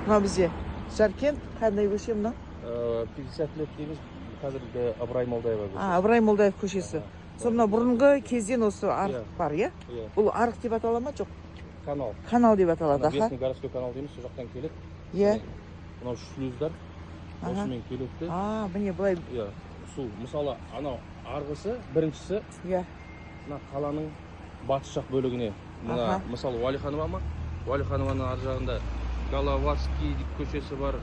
Мынау бізде Жаркент, қандай көше мынау? 50 лет дейміз, қазіргі Ыбырай Молдаева көшесі. А, Ыбырай Молдаев көшесі. Сол мынау бұрынғы кезден осы арық Иә. бар, иә? Иә. Бұл арық деп атала ма, жоқ? Канал. Канал деп аталады. Ана Аха. Верхний городской канал дейміз, сол жақтан келеді. Мынау шлюздар осымен келеді де. А, міне былай. Иә, су, мысалы, анау арғысы, біріншісі мына қаланың батыс жақ бөлігіне, мына мысалы, Уәлиханова ма, Уәлиханованың ар жағында Головацкий көшесі бар,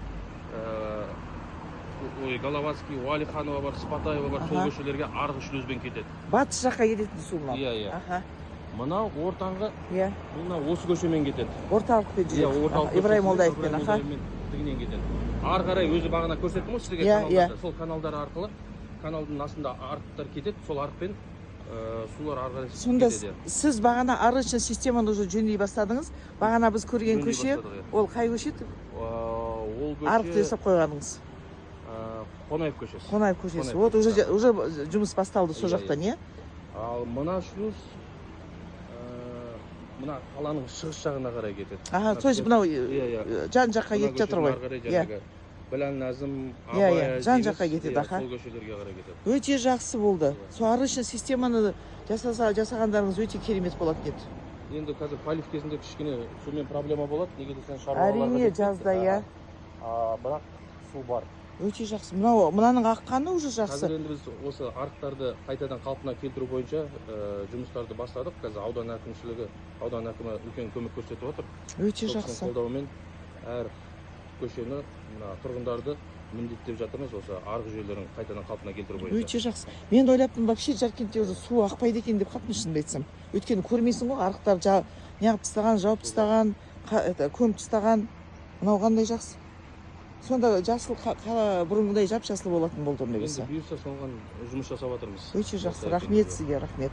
ой, Головацкий, Уәлиханова бар, Сыпатаева бар, сол көшелерге арғы шлюзбен кетеді. Батыс жаққа кететін су мынау. Иә. Мынау ортаңғы, бұл мына осы көшемен кетеді. Орталықпен жүреді. Орталық. Аха, Ыбырай Молдаевпен, Ыбырай аха. Молдаевмен тігінен кетеді ары қарай. Өзі бағана көрсеттім ғой сізге Иә, каналдарды. иә. Сол каналдар арқылы, каналдың астында арықтар кетеді, сол арықпен сулар ары қарай Сонда кетеді, иә. сіз бағана арычный системаны уже жөндей бастадыңыз. Бағана біз көрген Жөндей көше, бастадық, иә. ол қай көше еді? Ол көше Арықты жасап қойғаныңыз. Қонаев көшесі. Қонаев көшесі. Қонаев Вот уже көшесі. уже жұмыс басталды сол Иә, жақтан, иә? Ал мына шлюз мына қаланың шығыс жағына қарай кетеді. Аха, то есть мынау Иә. жан жаққа Мына кетіп жатыр ғой. көшенің ары қарай жаңағы Біләл Назым, Иә, Абай иә, жан дейміз. жаққа кетеді, Иә, аха. сол көшелерге қарай кетеді. Өте жақсы болды. Сол арычный системаны жасаса, жасағандарыңыз өте керемет болатын еді. Енді қазір полив кезінде кішкене сумен проблема болады, неге десең, шаруаларға Әрине, жетпейді. жазда, иә. А, бірақ су бар. Өте жақсы. Мынау мынаның аққаны уже жақсы. Қазір енді біз осы арықтарды қайтадан қалпына келтіру бойынша жұмыстарды бастадық. Қазір аудан әкімшілігі, аудан әкімі үлкен көмек көрсетіп отыр. Өте Сол кісінің жақсы. қолдауымен әр көшені, мына тұрғындарды міндеттеп жатырмыз осы арық жүйелерін қайтадан қалпына келтіру бойынша. Өте жақсы. Мен ойлаптым, вообще Жаркентте уже су ақпайды екен деп қалыппын, шынымды айтсам. Өйткені көрмейсің ғой, арықтар неғып тастаған, жауып тастаған, это, көміп тастаған. Мынау қандай жақсы. Сонда жасыл қала бұрынғыдай жап жасыл болатын болды ондай Енді болса. бұйырса, соған жұмыс жасап жатырмыз. Өте жақсы. Осы Рахмет әкімдерге. сізге, рахмет.